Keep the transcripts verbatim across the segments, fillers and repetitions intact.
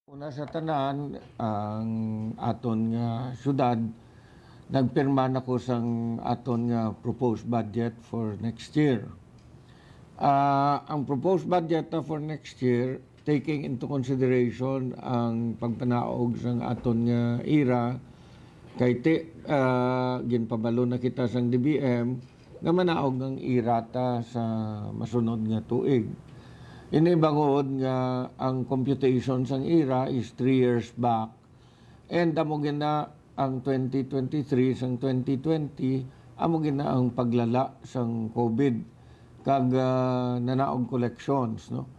Una sa tanan, ang aton nga syudad, nagpirma na ko sang aton nga proposed budget for next year. Ah, ang proposed budget na for next year, taking into consideration ang pagpanaog sang aton nga IRA, kay ti, ah, ginpabalo na kita sang D B M nga manaog ang IRA ta sa masunod nga tuig. Ini bangod nga ang computation sang IRA is three years back, and amo gina ang twenty twenty-three sang twenty twenty, amo gina ang paglala sang COVID kag, ah, nanaog collections, no?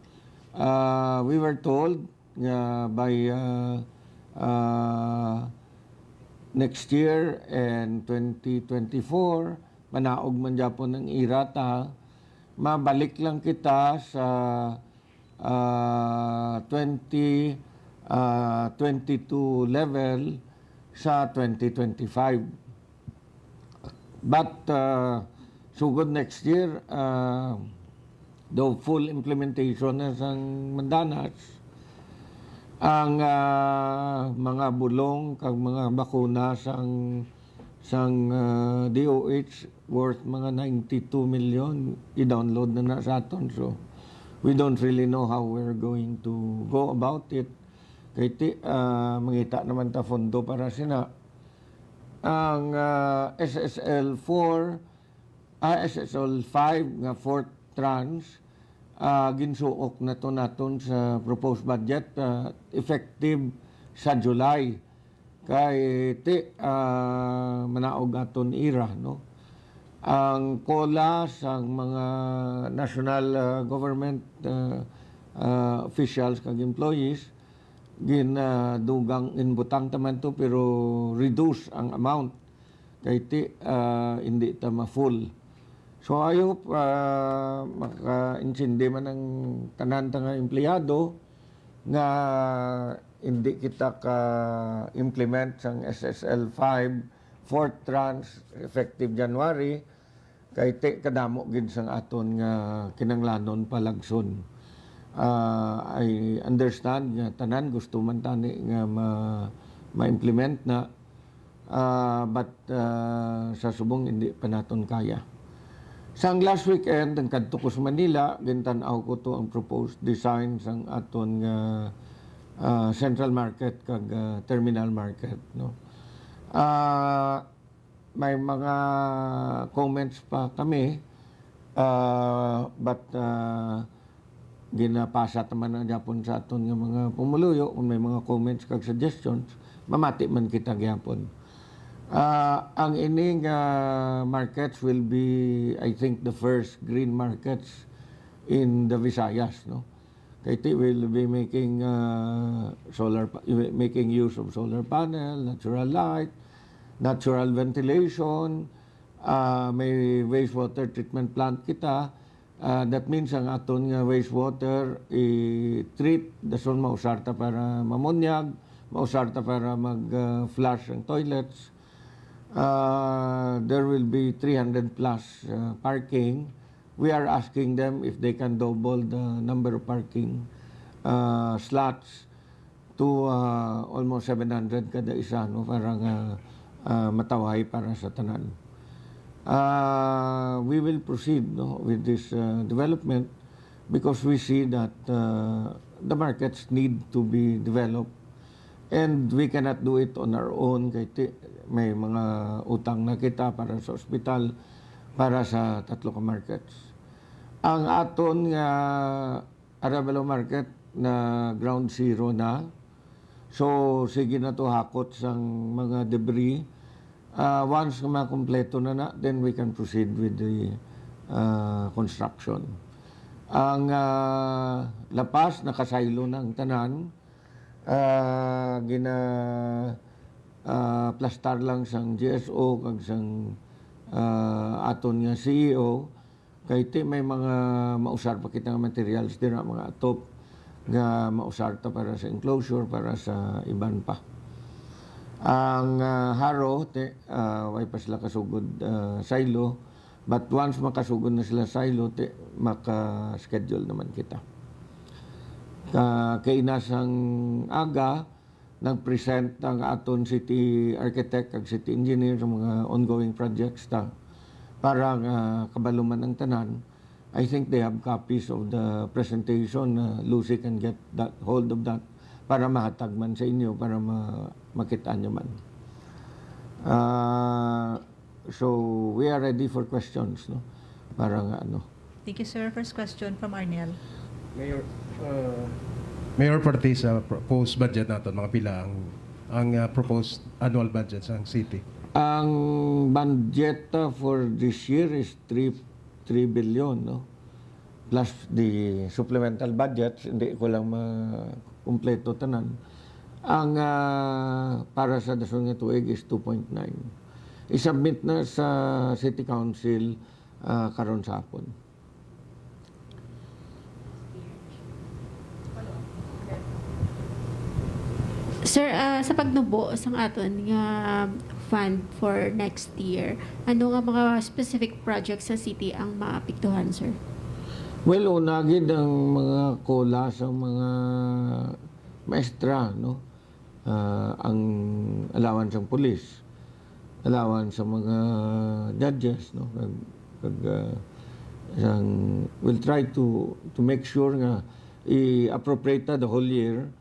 Ah, we were told nga by, ah, ah, next year and twenty twenty-four, manaog man gyapon ang IRA ta, mabalik lang kita sa, ah, twenty, ah, twenty-two level sa twenty twenty-five. But, ah, sugod next year, ah, daw full implementation na sang Mandanas, ang, ah, mga bulong kag mga bakuna sang, sang, ah, D O H worth mga ninety-two million i-download na na sa aton. So, we don't really know how we're going to go about it. Kay ti, ah, mangita naman ta fondo para sina. Ang, ah, S S L four, ah, S S L five nga fourth tranche, ah, ginsuok na to naton sa proposed budget, ah, effective sa July. Kay ti, ah, manaog aton IRA, no? Ang COLA sang mga national, ah, government, ah, ah, officials kag employees, gin, ah, dugang, inbutang ta man to, pero reduce ang amount. Kay ti, ah, hindi ta ma-full. So, I hope, ah, makaintindi man ang tanan ta nga empleyado nga hindi kita ka-implement sang S S L five fourth tranche effective January, kay ti kadamo gid sang aton nga kinanglanon palagson. Ah, I understand nga tanan gusto man tani nga ma-, ma-implement na, ah, but, ah, sa subong hindi pa naton kaya. Sang last weekend, ang kadto ko sa Manila, gintan-aw ko to ang proposed design sang aton nga, ah, central market kag, ah, terminal market, no? Ah, may mga comments pa kami, ah, but, ah, ginapasa ta man na gyapon sa aton nga mga pumuluyo. Kung may mga comments kag suggestions, mamati man kita gyapon. Ah, ang ining, ah, markets will be, I think, the first green markets in the Visayas, no? Kay ti will be making, ah, solar pa-, making use of solar panel, natural light, natural ventilation, ah, may wastewater treatment plant kita. Ah, that means ang aton nga wastewater i-treat, dason mausar ta para mamunyag, mausar ta para mag, ah, flush ang toilets. Ah, there will be three hundred plus, ah, parking. We are asking them if they can double the number of parking, ah, slots to, ah, almost seven hundred kada isa, no, para nga, ah, matawhay para sa tanan. Ah, we will proceed, no, with this, ah, development because we see that, ah, the markets need to be developed and we cannot do it on our own kay ti-, may mga utang na kita para sa ospital, para sa tatlo ka markets. Ang aton nga Arevalo Market na ground zero na. So, sige na to hakot sang mga debris. Ah, once nga makompleto na na, then we can proceed with the, ah, construction. Ang, ah, La Paz, nakasaylo na ang tanan. Ah, gina, ah, plastar lang sang G S O kag sang, ah, aton nga C E O. Kay ti may mga mausar pa kita nga materials dira, mga atop nga mausar ta para sa enclosure, para sa iban pa. Ang, ah, Jaro, ti, ah, way pa sila kasugod, ah, silo, but once makasugod na sila silo, ti, maka-schedule naman kita. Ka-, kaina sang aga, nag-present ang aton city architect kag city engineer sa mga ongoing projects ta para nga kabalo man ang tanan. I think they have copies of the presentation. Uh, Lucy can get that, hold of that para mahatag man sa inyo, para ma-, makita niyo man. Uh, so, we are ready for questions, no? Para nga ano. Thank you, sir. First question from Arnel. Mayor, uh, Mayor, parte sa proposed budget naton, mga pila ang, ang uh, proposed annual budget sa city? Ang budget uh, for this year is three, three billion, no? Plus the supplemental budget, hindi ko lang makumpleto tanan. Ang uh, para sa dason nga tuig is two point nine. I-submit na sa City Council uh, karon sa hapon. Sir, ah, sa pagnubo sang aton nga fund for next year, ano nga mga specific projects sa city ang maapektuhan, sir? Well, una gid ang mga COLA sa mga maestra, no? Ah, ang allowance sang pulis, allowance sa mga judges, no? Kag, kag, ah, sang, we'll try to to make sure nga i-appropriate ta the whole year,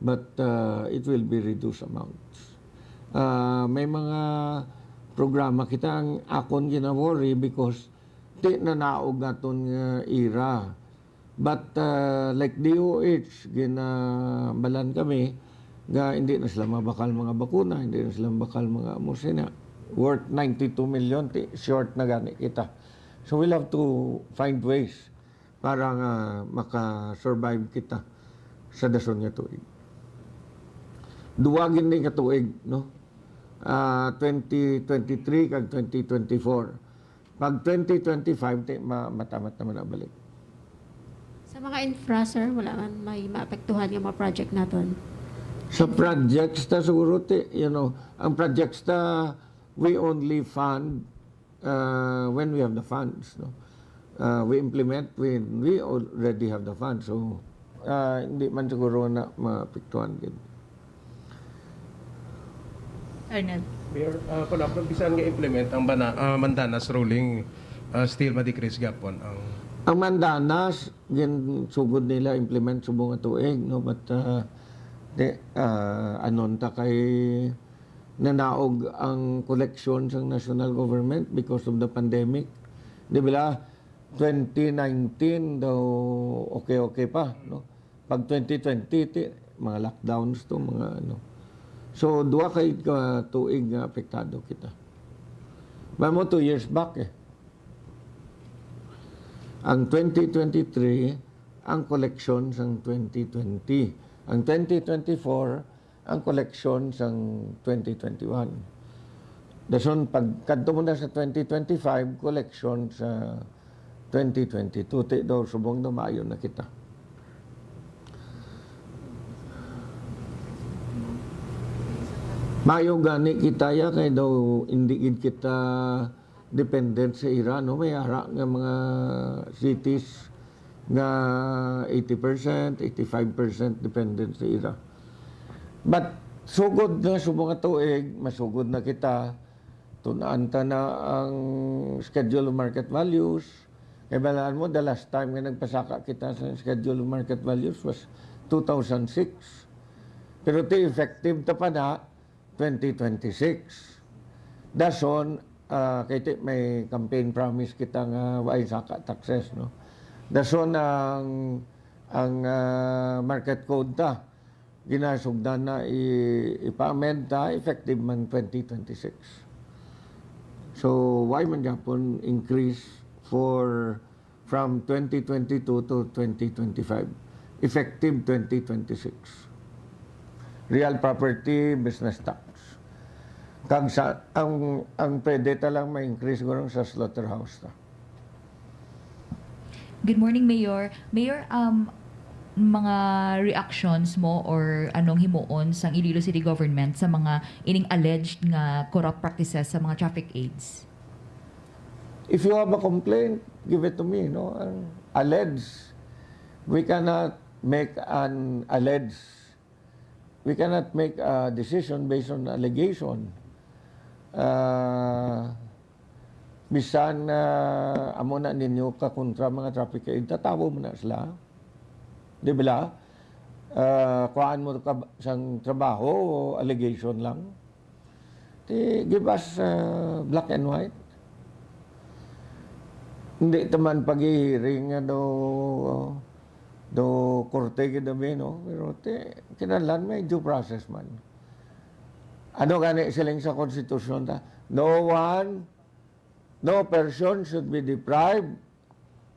but uh, it will be reduced amounts. Uh, may mga programa kita ang akon gina-worry because di na naog aton nga era. But uh, like D O H, ginabalan kami nga hindi na sila mabakal mga bakuna, hindi na sila mabakal mga amo sina. Worth ninety-two million, ti, short na gani kita. So we'll have to find ways para nga maka-survive kita sa dason nga tuig. Duwa gid ni ka tuig, no? Ah, twenty twenty-three kag twenty twenty-four. Pag twenty twenty-five, ti, ma-, matamat naman ang balik. Sa mga infra, sir, wala man may maapektuhan nga mga project naton? Sa projects ta siguro, ti, you know, ang projects ta, we only fund uh, when we have the funds, no? Uh, we implement when we already have the funds. So, uh, hindi man siguro na maapektuhan gid. Arnel. Mayor, uh, kung ako bisan nga implement ang bana, uh, Mandanas ruling, uh, still ma-decrease gapon ang Ang Mandanas, ginsugod nila implement subong nga tuig, no? But uh, di, uh, anon ta kay nanaog ang koleksyon sang national government because of the pandemic. Di ba, twenty nineteen daw okay-okay pa, no? Pag twenty twenty, ti, mga lockdowns to, mga ano. So, duha kay ka tuig nga apektado kita. Ba mo, two years back eh. Ang twenty twenty-three, ang koleksyon sang twenty twenty. Ang twenty twenty-four, ang koleksyon sang twenty twenty-one. Dason, pag kadto mo na sa twenty twenty-five, koleksyon sa twenty twenty-two. Ti daw, subong daw, maayo na kita. Maayo gani kita ya, kay daw, hindi gid kita dependent sa ira, no? May ara nga mga cities nga eighty percent, eighty-five percent dependent sa ira. But sugod na sa mga tuig, masugod na kita, tunaan ta na ang schedule of market values. Kay balaan mo, the last time nga nagpasaka kita sa schedule of market values was two thousand six. Pero ti effective ta pa na, twenty twenty-six. Dason, ah, kay ti, may campaign promise kita nga way saka taxes, no? Dason ang, ang, ah, market code ta, ginasugdan na i-, ipa-amend ta, effective man twenty twenty-six. So, why man gyapon increase for from twenty twenty-two to twenty twenty-five, effective twenty twenty-six. Real property, business tax. Kag sa, ang, ang pwede ta lang ma-increase gurong sa slaughterhouse ta. Good morning, Mayor. Mayor, um, mga reactions mo or anong himuon sang Iloilo City Government sa mga ining alleged nga corrupt practices sa mga traffic aides? If you have a complaint, give it to me, no? Ang alleged, we cannot make an alleged, we cannot make a decision based on allegation. Ah, bisan, ah, amo na ninyo ka kontra mga traffic aid, tatawo mo na sila. Di ba? Ah, kuhaan mo ka sang trabaho, allegation lang. Ti, give us, ah, black and white. Hindi ta man paghihiring nga do, do korte gid kami, no? Pero ti, kinahanglan may due process man. Ano gani siling sa konstitusyon ta? No one, no person should be deprived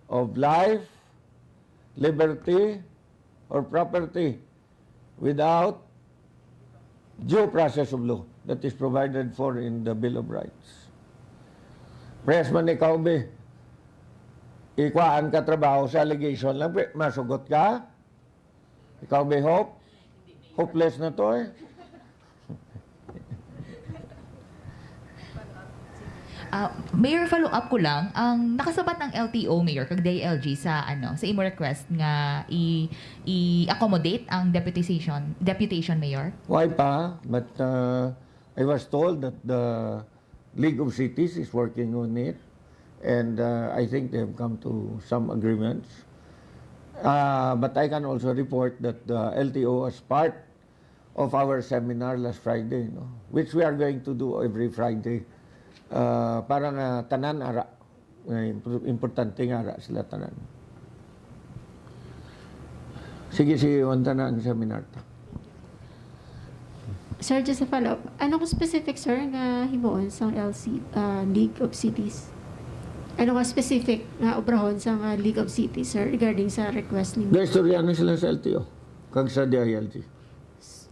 of life, liberty, or property without due process of law that is provided for in the Bill of Rights. Press man ikaw, be. Ikuhaan ka trabaho sa allegation lang, pe, masugot ka. Ikaw, be, hope. Hopeless na to, eh. Ah, Mayor, follow up ko lang, ang nakasabat ang L T O, Mayor, kag D I L G sa, ano, sa imo request nga i i-accommodate ang deputization, deputation, Mayor? Why pa? But uh, I was told that the League of Cities is working on it, and uh, I think they have come to some agreements. Uh, but I can also report that the L T O, as part of our seminar last Friday, no, which we are going to do every Friday, uh, para nga tanan ara, nga impo-, importante nga ara sila tanan. Sige, sige, unta na ang seminar ta. Sir, just a follow-up. Ano ko specific, sir, nga himuon sa L C, ah, League of Cities? Ano nga specific nga obrahon sa nga League of Cities, sir, regarding sa request ninyo? Gaistorya na sila sa L T O, kag sa D I L G.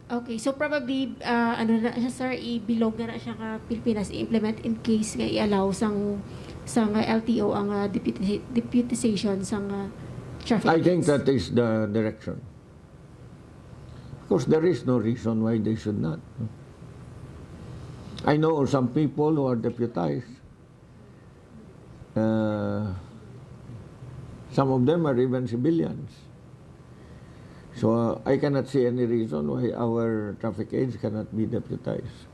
Okay, so probably, ah, ano na siya, sir, ibilog na na siya ka Pilipinas i-implement in case nga i-allow sang, sang, ah, L T O ang, ah, deputi-, deputization sang, ah, traffic I think aids. That is the direction. Of course, there is no reason why they should not. I know some people who are deputized. Uh, some of them are even civilians. So, uh, I cannot see any reason why our traffic aides cannot be deputized.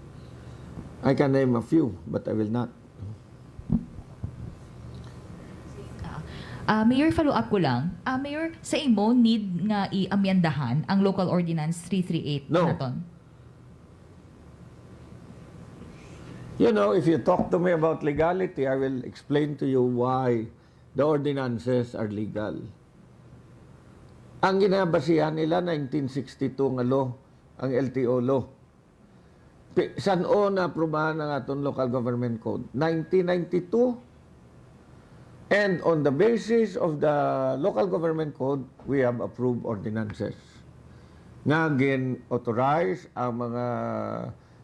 I can name a few, but I will not. Ah, Mayor, follow up ko lang. Ah, Mayor, sa imo, need nga i-amyendahan ang Local Ordinance three three eight No. naton? You know, if you talk to me about legality, I will explain to you why the ordinances are legal. Ang ginabasihan nila, nineteen sixty-two nga law, ang L T O law. Pi-, san-o na aprubahan ang aton local government code? Nineteen ninety-two. And on the basis of the local government code, we have approved ordinances nga gin-authorize ang mga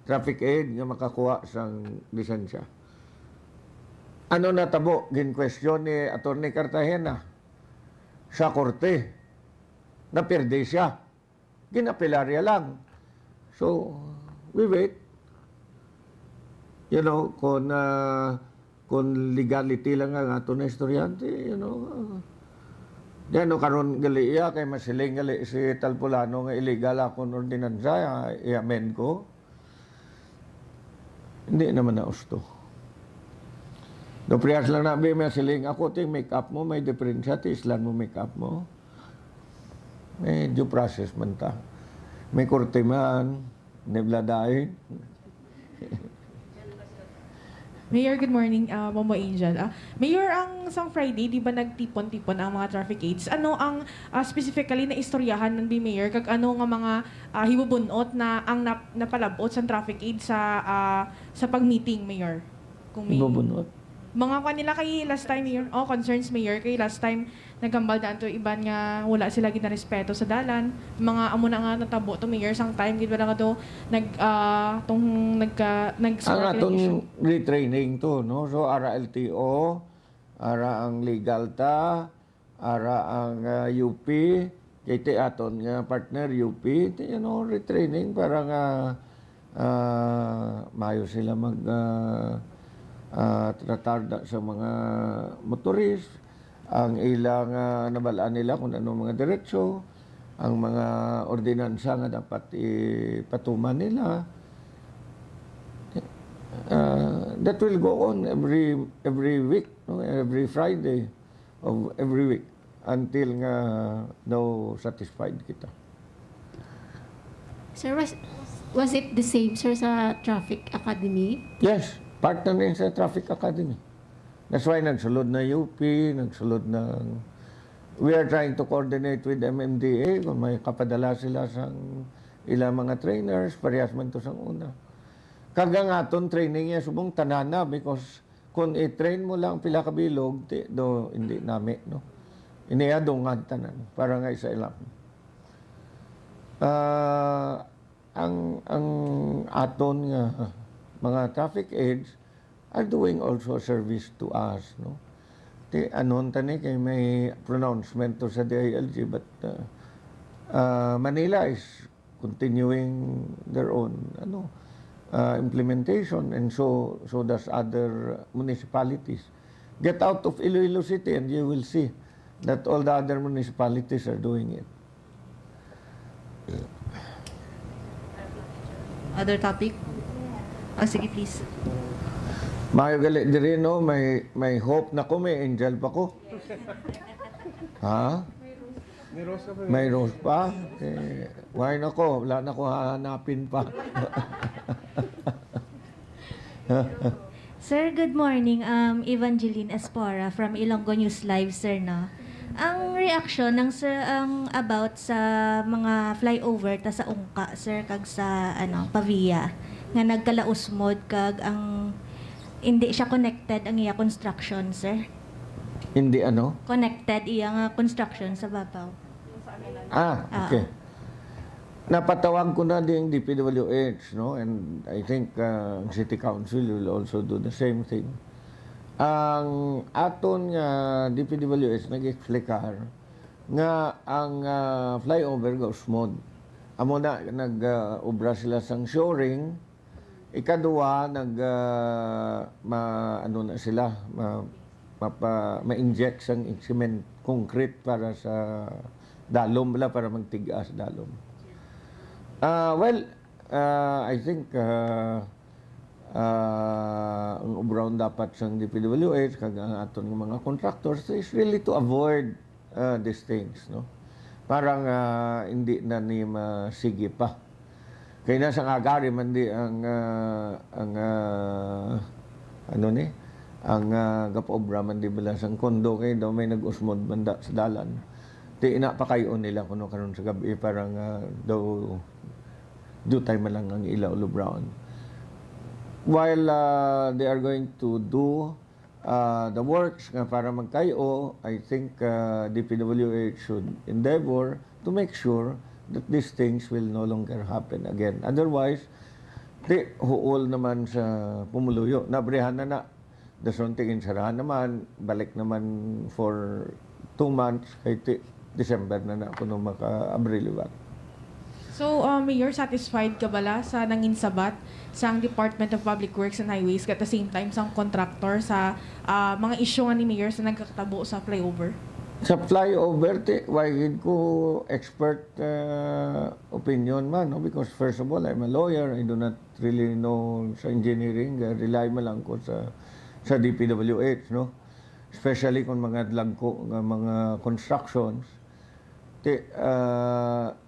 traffic aid nga makakuha sang lisensya. Ano natabo? Gin-question ni Attorney Cartagena sa korte. Napirdi siya. Ginapelarya lang. So, we wait. You know, kung, ah, kung legality lang ang ato na estudyante, you know, ah, di ano karon gali iya, kay masiling gali si Talpulano nga illegal akong ordinansa, ah, i-amend ko. Hindi naman na usto. No, priyas lang na, be, may siling ako, ting make up mo, may diferensya, ti islan mo make up mo. May due process man ta. May korte man, nibladain. Mayor, good morning. Ah, Momo Angel. Ah, Mayor, ang sang Friday, di ba nagtipon-tipon ang mga traffic aides? Ano ang ah, specifically na istoryahan man bi, Mayor, kag ano nga mga ah, hibubun-ot na ang nap- napalab-ot sang traffic aid sa ah, sa pag-meeting, Mayor? Kung may Hibubun-ot? Mga kwan nila kay last time, Mayor. Oh, concerns, Mayor, kay last time naghambal na to iban nga wala sila ginarespeto sa dalan. Mga amo na nga natabo to, Mayor, sang time gid wala nga to nag ah, tong nagka nag Ang aton retraining to, no? So, ara L T O, ara ang legal ta, ara ang ah, U P, kay ti aton nga partner U P, ti, you know, retraining para nga ah, maayo sila mag ah, ah, tratar da sa mga motorist, ang ilang ah, nabal-an nila kung ano mga diretsyo, ang mga ordinansa nga dapat ipatuman nila. Uh, that will go on every every week, no? Every Friday of every week until nga daw satisfied kita. Sir, was, was it the same, sir, sa Traffic Academy? Yes, partner din sa Traffic Academy. That's why nagsulod na U P, nagsulod na... We are trying to coordinate with M M D A kung may kapadala sila sang ilang mga trainers, parehas man to sang una. Kag ang aton training niya subong tanana because kung i-train mo lang pila ka bilog, ti, do, hindi nami, no? Iniadungan tanan para nga isa ilang. Ah, ang ang aton nga mga traffic aides are doing also a service to us, no? Ti anon tani kay may pronouncement to sa D I L G, but uh, uh, Manila is continuing their own, ano, uh, implementation, and so so does other municipalities. Get out of Iloilo City and you will see that all the other municipalities are doing it. Other topic? Ah, sige, please. Maayo gali diri, no? May, may hope na ko, may angel pa ko. Ha? May rose ka pa. May rose pa? Eh, why na ko? Wala na ko hahanapin pa. Sir, good morning. Um, Evangeline Espora from Ilonggo News Live, sir, no? Ang reaction ng sir ang about sa mga flyover ta sa Ungka, sir, kag sa ano, Pavia nga nagkalausmod kag ang hindi siya connected ang iya construction, sir. Hindi ano? Connected iya nga construction sa babaw. Ah, Ah. Okay. Napatawag ko na ding D P W H, no? And I think uh, ang City Council will also do the same thing. Ang aton nga D P W H nag-explicar nga ang uh, flyover goes smooth. Amo na nag-obra sila sang shoring. Ikadua, nag uh, ma ano na sila, ma, mapa, ma-inject sang cement concrete para sa dalom bala, para magtig-as dalom. Ah, well, ah, I think ah, ah, ang obra dapat sang D P W H kag ang aton nga mga contractors is really to avoid ah, these things, no? Para nga hindi na ni masigi pa. Kay na sa nga gari man di ang ah, ang ah, ano ni, ang ah, gapaobra man di bala sang kondo kay daw may nag-usmod man da sa dalan. Ti ina pa kayo nila kuno karon sa gabi para nga daw dutay man lang ang ila ulubraon. While ah, they are going to do uh, the works nga para magkayo, I think uh, D P W H should endeavor to make sure that these things will no longer happen again. Otherwise, ti huol naman sa pumuluyo. Nabrihan na na. Dason ti ginsarahan naman, balik naman for two months, kay ti December na na kuno maka-abri liwat. So, uh, Mayor, satisfied ka bala sa nangin sabat sang Department of Public Works and Highways, at the same time sang contractor sa uh, mga issue nga ni Mayor sa nagkakatabo sa flyover? Sa flyover, ti, why gid ko expert uh, opinion man, no? Because first of all, I'm a lawyer. I do not really know sa engineering. Uh, rely man lang ko sa sa D P W H, no? Especially kung mga dlagko nga mga constructions. Ti, uh,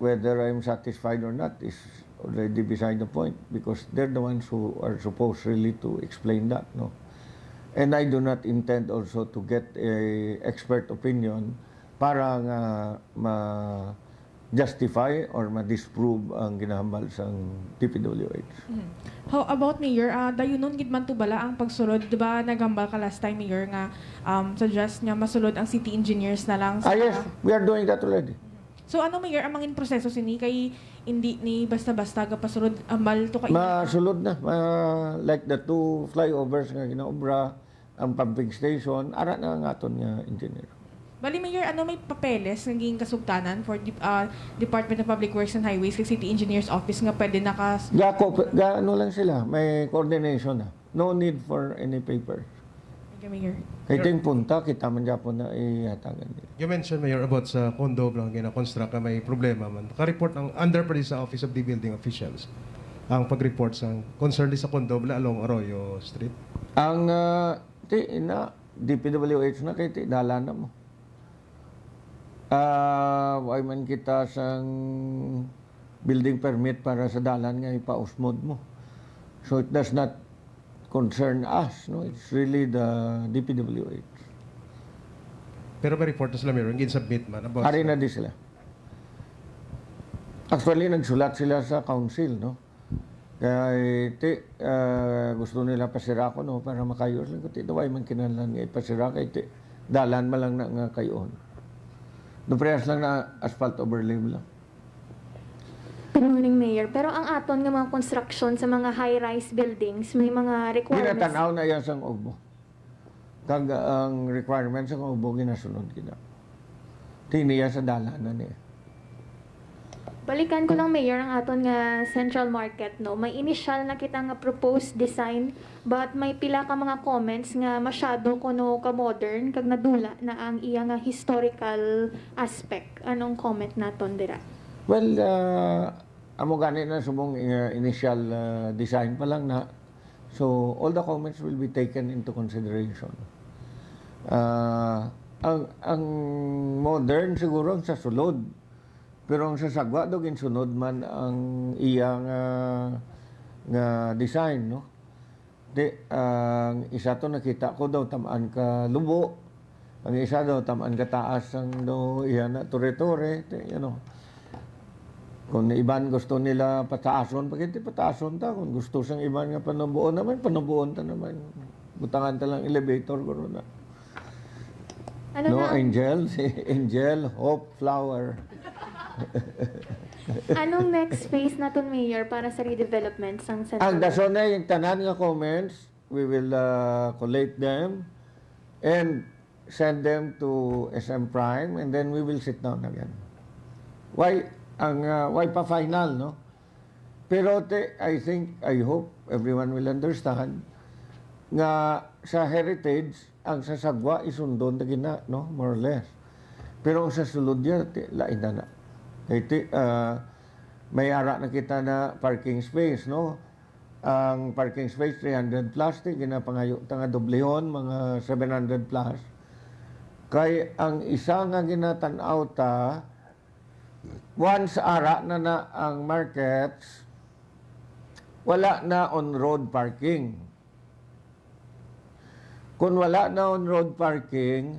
whether I'm satisfied or not is already beside the point because they're the ones who are supposed really to explain that, no? And I do not intend also to get a expert opinion para nga ma-justify or ma-disprove ang ginahambal sang D P W H. How about, Mayor? Uh, dayunon gid man to bala ang pagsulod, di ba? Naghambal ka last time, Mayor, nga um, suggest nga masulod ang city engineers na lang sa... Ah, yes, we are doing that already. So ano, Mayor, ang mangin proseso sini kay hindi ni basta-basta gapasulod, ambal to ka Masulod na. Ma, like the two flyovers nga ginaobra, ang pumping station, ara na ang aton nga engineer. Bali, Mayor, ano may papeles nga ginkasugtanan for uh, Department of Public Works and Highways kag City Engineer's Office nga pwede nakas... Ga, ga ano lang sila, may coordination na. No need for any paper. Mayor. Kay ting punta, kita man gyapon na ihatagan nila. You mentioned, Mayor, about sa condo block nga gina-construct nga may problema man. Ka-report ang under pa rin sa Office of the Building Officials ang pag-report sa concern di sa condo bla along Arroyo Street. Ang uh, ti ina D P W H na kay ti dalan na mo. Ah, way man kita sang building permit para sa dalan nga ipausmod mo. So it does not concern us, no? It's really the D P W H. Pero may report na sila, Mayor, ang gin-submit man about Ari sa- na di sila. Actually, nagsulat sila sa council, no? Kay ti ah, gusto nila pasira ko, no, para makayo sila. Ti daw ay man kinahanglan nga ipasira kay ti dalan man lang na nga kayon. Duprehas lang na asphalt overlay mo lang. Good morning, Mayor. Pero ang aton nga mga construction sa mga high-rise buildings, may mga requirements. Ginatanaw na yan sang OBO. Kag ang requirements sang OBO ginasunod kita. Tiniya sa dalan na niya. Balikan ko lang, Mayor, ang aton nga Central Market, no? May initial na kita nga proposed design, but may pila ka mga comments nga masyado kuno ka modern kag nadula na ang iya nga historical aspect. Anong comment naton dira? Well, uh, amo gani na subong uh, initial uh, design pa lang na. So, all the comments will be taken into consideration. Uh, ang, ang modern siguro ang sa sulod. Pero ang sa sagwa daw ginsunod man ang iya nga, nga design, no? Di, ang isa to nakita ko daw tamaan ka lubo. Ang isa daw tamaan ka taas ang daw iya na tore-tore. Di, you know. Kung iban gusto nila pataason, pagkiti pataason ta. Kung gusto sang iban nga panubuon naman, panubuon ta naman. Butangan ta lang elevator, guro na. Ano No, na ang, Angel? Si Angel, Hope Flower. Anong next phase naton, Mayor, para sa redevelopment sang Central? Ang dason na yung tanan nga comments, we will uh, collate them and send them to S M Prime and then we will sit down again. Why? Ang uh, why pa final, no? Pero te, I think, I hope everyone will understand nga sa heritage, ang sa sagwa isundon na gina, no? More or less. Pero ang sa sulod niya, te, lain na na. Kay te, ah, may ara na kita na parking space, no? Ang parking space, three hundred plus, te, ginapangayo ta nga doblehon, mga seven hundred plus. Kay ang isa nga ginatan-aw ta, once ara na na ang markets, wala na on-road parking. Kung wala na on-road parking,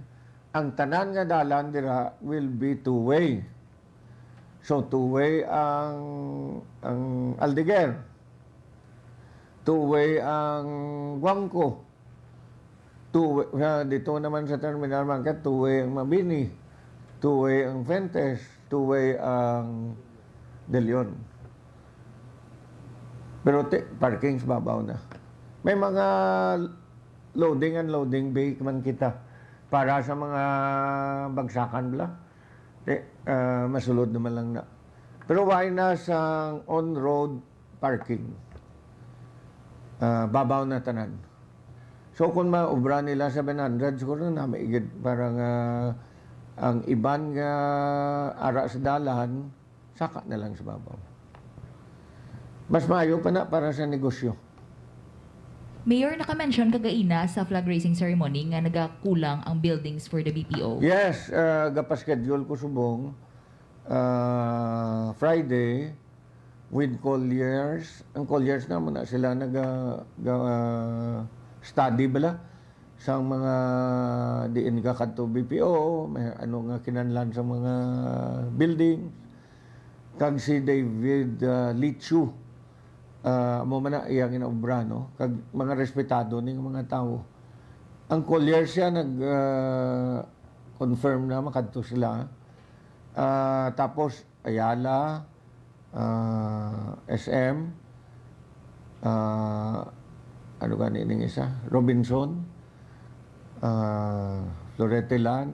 ang tanan nga dalan dira will be two-way. So, two-way ang, ang Aldeguer. Two-way ang Guangco. Two-way, ah, dito naman sa Terminal Market, two-way ang Mabini. Two-way ang Fuentes. Two-way ang De Leon. Pero ti, parking sa babaw na. May mga loading and loading bay man kita para sa mga bagsakan bla. Ti, ah, masulod naman lang na. Pero why na sa on-road parking? Ah, babaw na tanan. So kung maubra nila seven hundred, siguro na maigid para nga ang iban nga ara sa dalan, saka na lang sa babaw. Mas maayo pa na para sa negosyo. Mayor, naka-mention ka gaina sa flag raising ceremony nga nagakulang ang buildings for the B P O. Yes, uh, gapaschedule ko subong uh, Friday with Colliers. Ang Colliers na muna sila nag uh, study bala sa mga diin ka kadto B P O, may ano nga kinanlan sa mga building. Kag si David uh, Lichu, uh, mo man na iyang inaobra, no? Kag mga respetado ning mga tawo. Ang Colliers siya nag uh, confirm na makadto sila. Uh, tapos Ayala, uh, S M, uh, ano gani ning isa? Robinson, uh, Florete Land,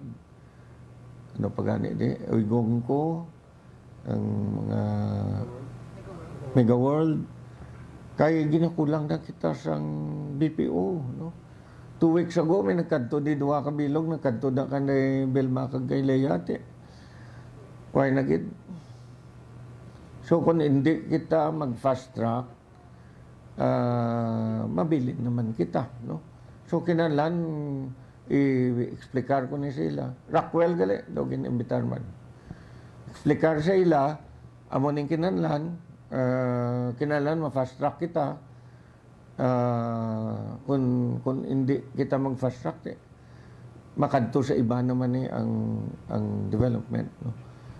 ano pa gani di? Uy Gongco, ang mga Mega World. Kay ginakulang na kita sang B P O, no? Two weeks ago, may nagkadto di duha ka bilog, nagkadto na kanay Belma kag kay Leyte. Why na gid? So, kung hindi kita mag-fast track, ah, mabilin naman kita, no? So, kinahanglan i-explicar ko ni sila. Rockwell gali, daw gin-imbitar man. Explicar sa ila, amo ning kinahanglan, ah, kinahanglan ma-fast track kita. Ah, kung, kung hindi kita mag-fast track, eh, makadto sa iba naman ni ang, ang development, no?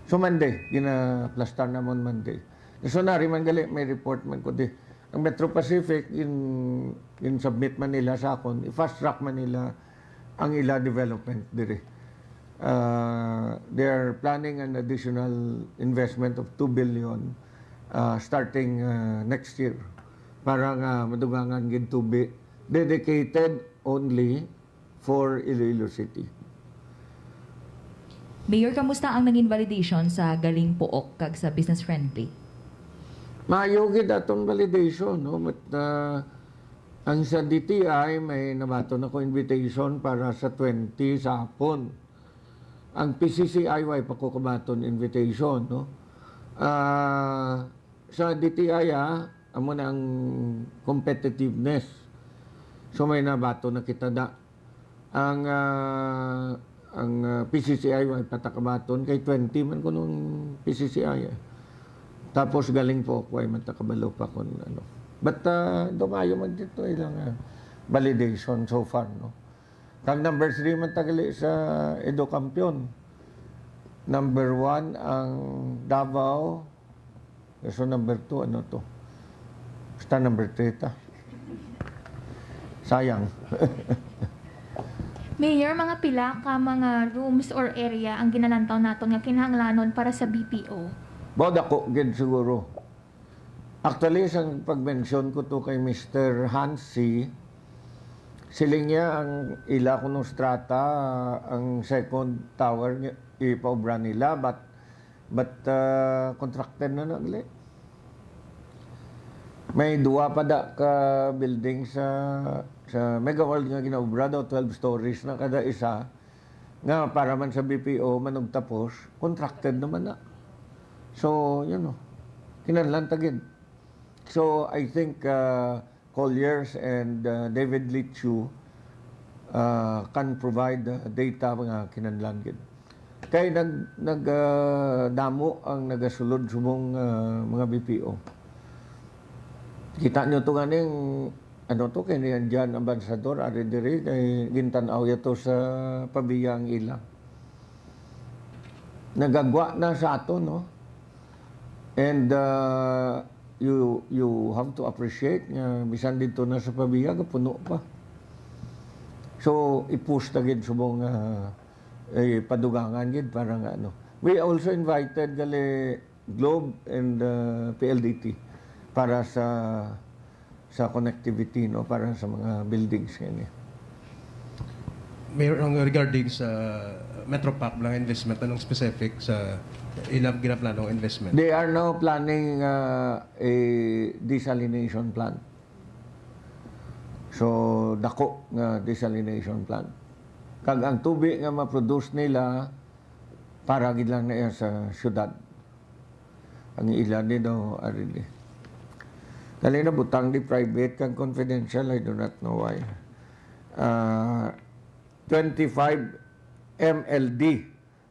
So, Monday, ginaplastar namon Monday. So, nari man gali, may report man ko di. Ang Metro Pacific, in, in submit man nila sa akon, i-fast track man nila ang ila development diri. Uh, they are planning an additional investment of two billion, uh, starting, uh, next year para nga madugangan gid tubi dedicated only for Iloilo City. Mayor, kamusta ang nangin validation sa Galing Pook kag sa Business Friendly? Maayo gid atong validation, no? But, uh, ang sa D T I, may nabaton ako invitation para sa twenty sa hapon. Ang P C C I, way pa ko kabaton invitation, no? Ah, sa D T I, ah, amo na ang competitiveness. So, may nabaton na kita da. Ang, ah, ang, ah, P C C I, way pa ta kabaton, kay twenty man kuno ang P C C I, eh. Tapos Galing Pook, way man ta kabalo pa kung ano. But, ah, dumayo man dito ilang, ah, validation so far, no? Kag number three man ta gali sa Edo Kampiyon. Number one ang Davao. So number two, ano to? Basta number three ta. Sayang. Mayor, mga pila ka mga rooms or area ang ginalantaw naton nga kinahanglanon para sa B P O? Ba, dako gid siguro. Actually, sang pag-mention ko to kay Mister Hansi, siling niya ang ila kuno strata, ang second tower nga ipaobra nila, but, but, ah, contracted na na gali. May duwa pa da ka building sa, sa Megaworld nga ginaobra daw, twelve stories na kada isa, nga para man sa B P O, manugtapos, contracted naman na. So, yun o. Kinahanglan ta gid. So, I think, uh, Colliers and, uh, David Lichu, uh, can provide, uh, data nga kinahanglan gid. Kay nag, nag, uh, damo ang nagasulod subong, uh, mga B P O. Kita nyo to ganing, ano to, kay ni Jan Ambassador, ari diri, kay gintan-aw ya to sa Pavia ang ila. Nagagwa na sa ato, no? And, uh, you, you have to appreciate nga bisan dito na sa Pavia, puno pa. So, i-push ta gid subong, uh, eh, padugangan gid para nga ano. We also invited gali Globe and, uh, P L D T para sa, sa connectivity, no, para sa mga buildings nga ini. Mayor, ang regarding sa Metro Pac, mga investment, anong specific sa ilang ginaplanong investment? They are now planning, uh, a desalination plant. So, dako nga desalination plant. Kag ang tubig nga ma-produce nila, para gid lang na iya sa syudad. Ang ila ni daw, ari ni. Dali na butang di private kag confidential, I do not know why. Ah, twenty-five M L D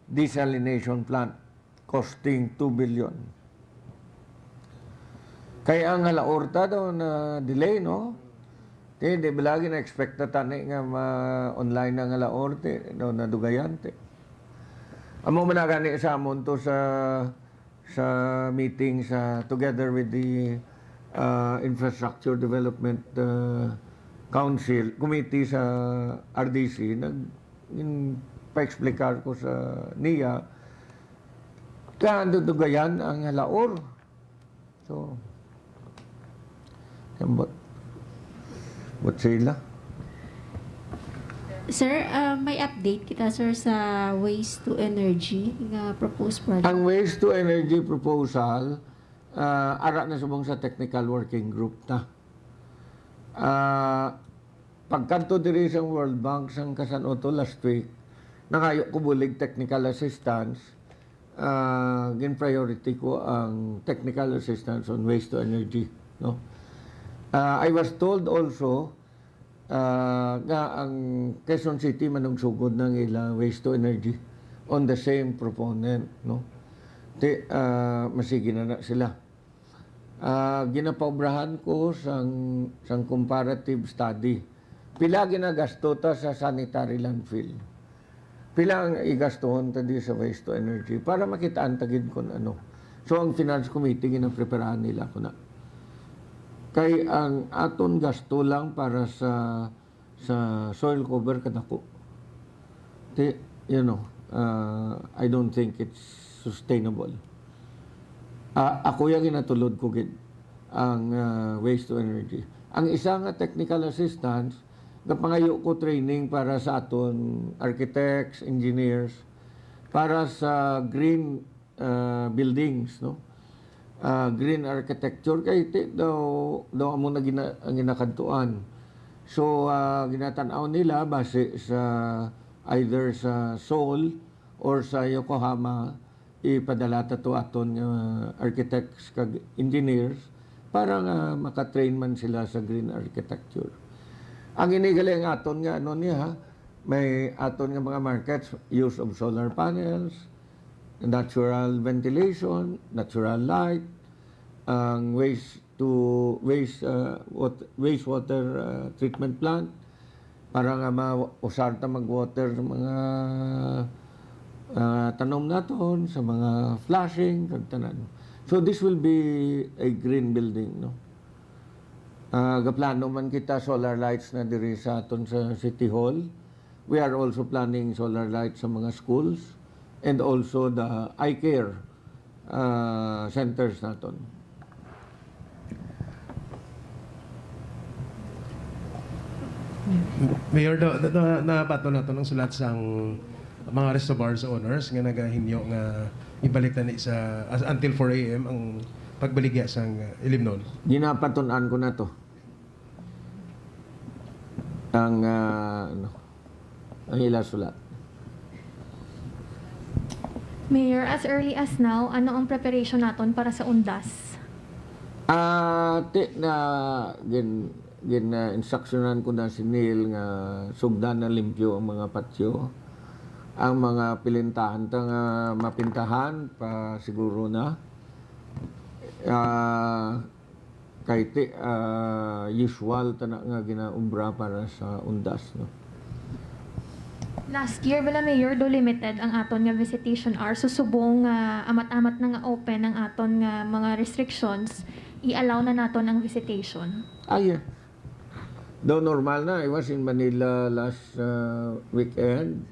desalination plant costing two billion. Kay ang Halaor ta daw na delay, no? Ti, di ba lagi na-expect na tani nga ma-online ang Halaor, ti, daw nadugayan, ti. Amo man na gani sa amon to sa, sa meeting sa, together with the, uh, Infrastructure Development, uh, Council, Committee sa R D C, nag, in, pa-explicar ko sa niya, kaya dudugayan ang Halaor. So, ambot. Ambot sila. Sir, ah, may update kita, sir, sa waste to energy nga proposed project. Ang waste to energy proposal, ah, ara na subong sa technical working group ta. Ah, pagkadto diri sa World Bank sang kasan-o to last week, nangayo ko bulig technical assistance, ah, gin-priority ko ang technical assistance on waste to energy, no? Ah, I was told also, ah, nga ang Quezon City manugsugod na ang ila waste to energy on the same proponent, no? Ti, ah, masigi na na sila. Ah, ginapaobrahan ko sang, sang comparative study. Pila ginagasto ta sa sanitary landfill? Pila ang igastuhon ta di sa waste to energy? Para makitaan ta gid kun ano. So, ang Finance Committee, ginapreparahan nila ko na. Kay ang aton gasto lang para sa, sa soil cover kadako. Ti, you know, uh, I don't think it's sustainable. Ah, ako yung ginatulod ko gid ang, ah, waste to energy. Ang isa nga technical assistance, gapangayo ko training para sa aton architects, engineers, para sa green, ah, buildings, no? Ah, green architecture kay ti daw, daw amo na gina-, ang ginakadtuan. So, ah, ginatan-aw nila base sa either sa SOL or sa Yokohama, ipadala ta to aton nga architects kag engineers para nga maka-train man sila sa green architecture. Ang ini gali ang aton nga ano niya, ha? May aton nga mga markets, use of solar panels, natural ventilation, natural light, ang waste to waste, uh, wat-, wastewater, uh, treatment plant para nga mausar ta mag-water sa mga, uh, tanom naton, sa mga flushing, kag tanan. So this will be a green building, no? Uh, gaplano man kita solar lights na diri sa aton sa City Hall. We are also planning solar lights sa mga schools and also the eye care, uh, centers naton. Mayor, do, do, do, nabaton nato ang sulat sang mga reservoirs owners nga nagahinyo nga ibalik na ni sa, as, until four a m ang pagbaligya sang, uh, Ilimnon. Ginapatun-an ko na to. Ang, ah, ano, ang ila sulat. Mayor, as early as now, ano ang preparation naton para sa undas? Ah, ti na gin gin-instruksyonan ko na si Neil nga sugdan na limpyo ang mga patio. Ang mga pilintahan ta nga mapintahan pa siguro na. Ah, kay ti, ah, usual ta na nga ginaobra para sa undas, no? Last year bala, Mayor, do limited ang aton nga visitation hours. So subong nga amat-amat na nga open ang aton nga mga restrictions, i-allow na naton ang visitation. Ah, yeah. Daw normal na. I was in Manila last, uh, weekend.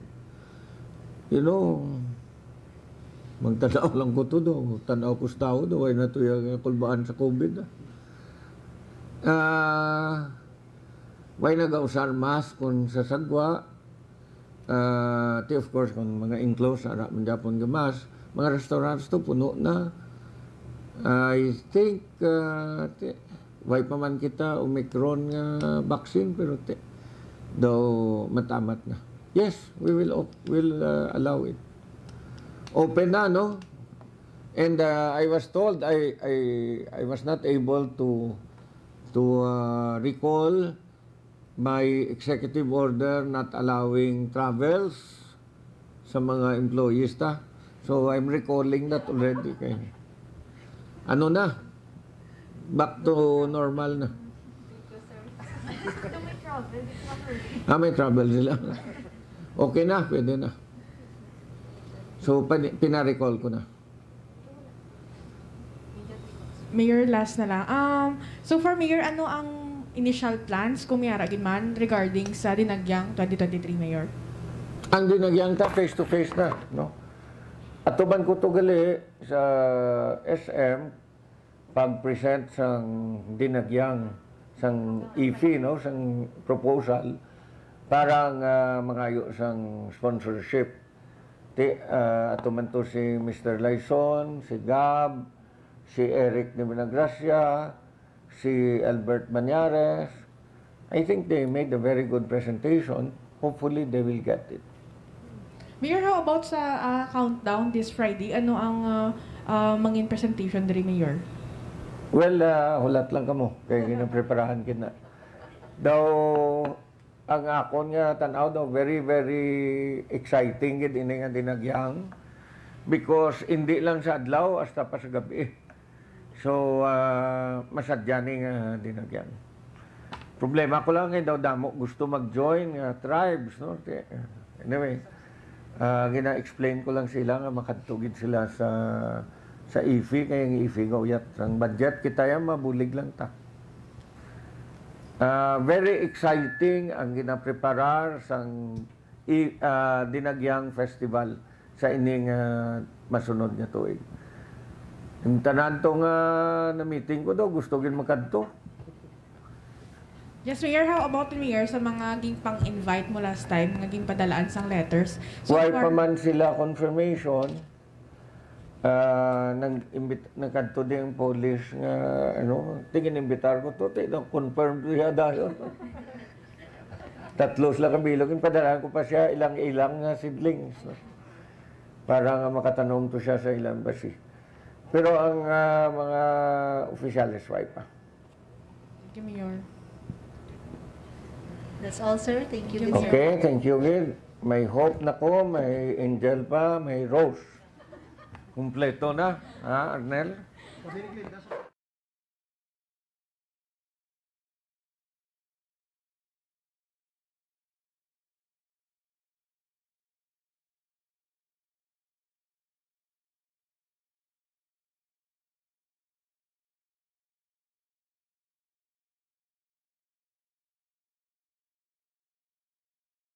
You know, magtanaw lang ko to do. Tanaw ko sa tao do. Way na to yung kulbaan sa COVID, ah. Ah, way nagausar mask kung sa sagwa. Ah, ti, of course, kung mga enclosed, ara man gyapon gamas. Mga restaurants to, puno na. I think, ah, ti, way pa man kita Omicron nga vaccine, pero ti, daw matamat na. Yes, we will op-, will, ah, allow it. Open na, no? And, ah, I was told, I, I, I was not able to, to, ah, recall my executive order not allowing travels sa mga employees ta. So, I'm recalling that already. Kay, ano na? Back to normal na. Ah, may travel sila. Okay na, pwede na. So, pani-, pina-recall ko na. Mayor, last na lang. Um, so far, Mayor, ano ang initial plans, kung may ara gid man, regarding sa Dinagyang twenty twenty-three, Mayor? Ang Dinagyang ta, face to face na, no? Atuban ko to gali sa S M, pag-present sang Dinagyang, sang ifi, no, sang proposal para nga mangayo sang sponsorship. Ti, ah, ato man to si Mister Laison, si Gab, si Eric de Vinagracia, si Albert Mañares, I think they made a very good presentation. Hopefully, they will get it. Mayor, how about sa ah, countdown this Friday? Ano ang ah, ah, mangin presentation diri, Mayor? Well, ah, hulat lang kamo. Kay ginapreparahan gid na. Daw, ang akon nga tan-aw daw, very, very exciting gid ini nga dinagyang. Because hindi lang sa adlaw, hasta pa sa gabi. So, ah, masadya ni nga dinagyang. Problema ko lang kay daw damo gusto mag-join nga tribes, no? Ti- Anyway, ah, gina-explain ko lang sila nga makadto gid sila sa sa IFFI, kay ang IFFI nga uyat ang budget, kita yan, mabulig lang ta. Ah, very exciting ang ginapreparar sang i- ah, Dinagyang Festival sa ining ah, masunod nga tuig. Ang tanan to nga na-meeting ko daw, gusto gid makadto. Yes, Mayor, how about, Mayor, sa mga ginpang-invite mo last time, nga ginpadalaan sang letters? So Why far- pa man sila confirmation, ah, nag-imbit nagkadto din ang Polish nga, ano, tingin imbitar ko to, ti daw confirmed siya dayon. Tatlo sila kabilog, yung padalaan ko pa siya ilang-ilang nga seedlings, no? Para nga makatanom to siya sa ilang basi. Pero ang ah, mga opisyales, why pa? Thank you, Mayor. That's all, sir. Thank you, Thank you, Mister Okay, thank you gid. May Hope na ko, may Angel pa, may Rose. Kumpleto na, ha, Arnel?